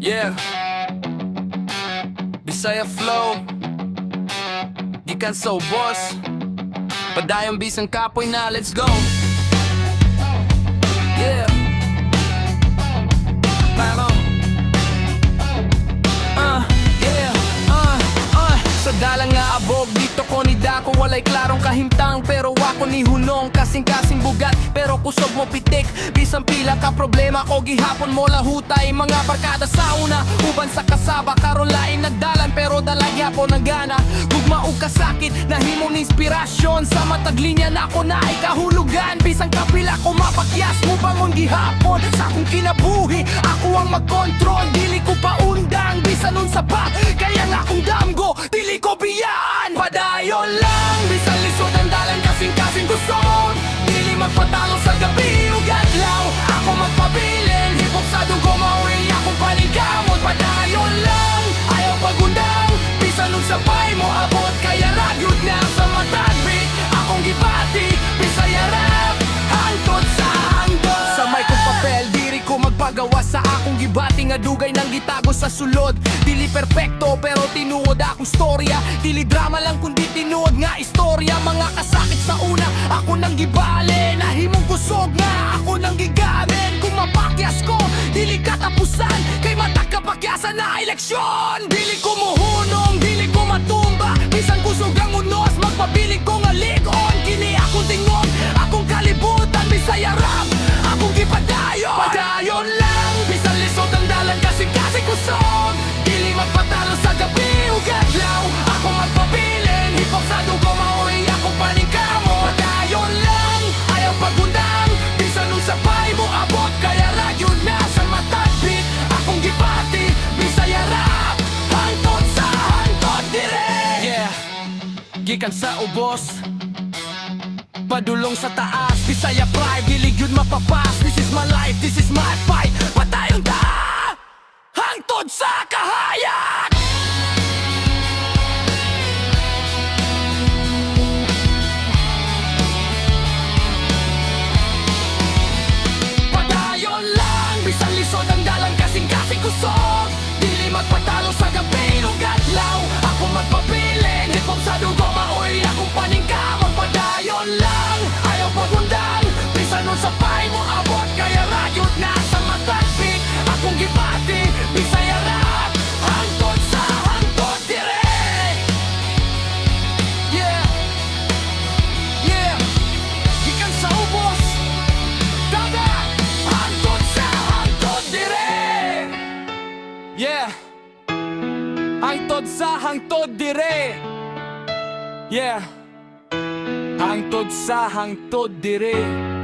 Yeah. Bisaya flow. Gikan sa ubos. Padayon bisan kapoy na, let's go. Yeah. Paro. Yeah, Sa dalang nga abog, didto ko nidako. Walay klarong kahimtang, pero ako nihunong. Kasing-kasing bugat, pero kusog mo pitik. Bisan pila ka problema ko, gihapon mo lahutay. Mga barkada sa una, uban sa kasaba. Karon lain nagdalan, pero dala gyapon ang gana. Gugma ug kasakit, nahimong inspirasyon. Sa matag linya nako naay kahulugan. Bisan kapila ko mapakyas, mubangon gihapon. Sa akong kinabuhi, ako ang magkontrol. Dili ko paundang, bisan unsa pa. Kaya nga akong damgo, dili ko biyaan. Padayon lang, bisan lisod ang dalan, kasing-kasing kusog. Dili magpatalo sa gabi ug adlaw. Ako magpabilin, hip-hop sa dugo, mao'y akong paningkamot. Padayon lang, ayaw pagundang. Bisan unsa pa'y moabot, kaya ra gyud na sa matag beat. Akong gibati, Bisaya rap, hangtod sa hangtod. Sa mic ug papel, diri ko magpagawa sa akong gibati nga dugay nang gitago sa sulod. Dili perpekto pero tinuod akong storya. Dili drama lang kundi tinuod nga istorya. Mga kasakit sa una, ako nang gibale. Nahimong kusog nga ako nang gigamit. Kung mapakyas ko, dili katapusan. Kay matag kapakyasan naay leksyon. Dili ko muhunong, dili ko matumba. Bisan kusog ang unos, magpabilin ko nga lig-on. Kini akong tingog, akong kalibutan. Bisaya rap, akong gipadayon. Padayon lang, bisan lisod ang dalan, kasing-kasing kusog. Dili magpatalo sa gabi ug adlaw. Ako magpabilin, hip-hop sa dugo, mao'y akong paningkamot. Padayon lang, ayaw pagundang. Bisan unsa pa'y moabot, kaya ra gyud na sa matag beat. Akong gibati, Bisaya rap, hangtod sa hangtod dire. Yeah, gikan sa ubos, padulong sa taas. Bisaya pride, dili gyud mapapas. This is my life, this is my fight. Padayon ta hangtod sa kahayag. Padayon lang, bisan lisod ang dalan, kasing-kasing kusog. Dili magpatalo sa gabi ug adlaw. Ako magpabilin, hip-hop sa dugo, mao'y akong paningkamot. Padayon lang, ayaw pagundang. Bisan unsa pa'y moabot, kaya ra gyud na sa matag beat. Akong gibati, Bisaya rap, hangtod sa hangtod dire. Yeah, gikan sa ubos. Dada, hangtod sa hangtod dire. Yeah. Hangtod sa hangtod dire. Yeah. Hangtod sa hangtod dire.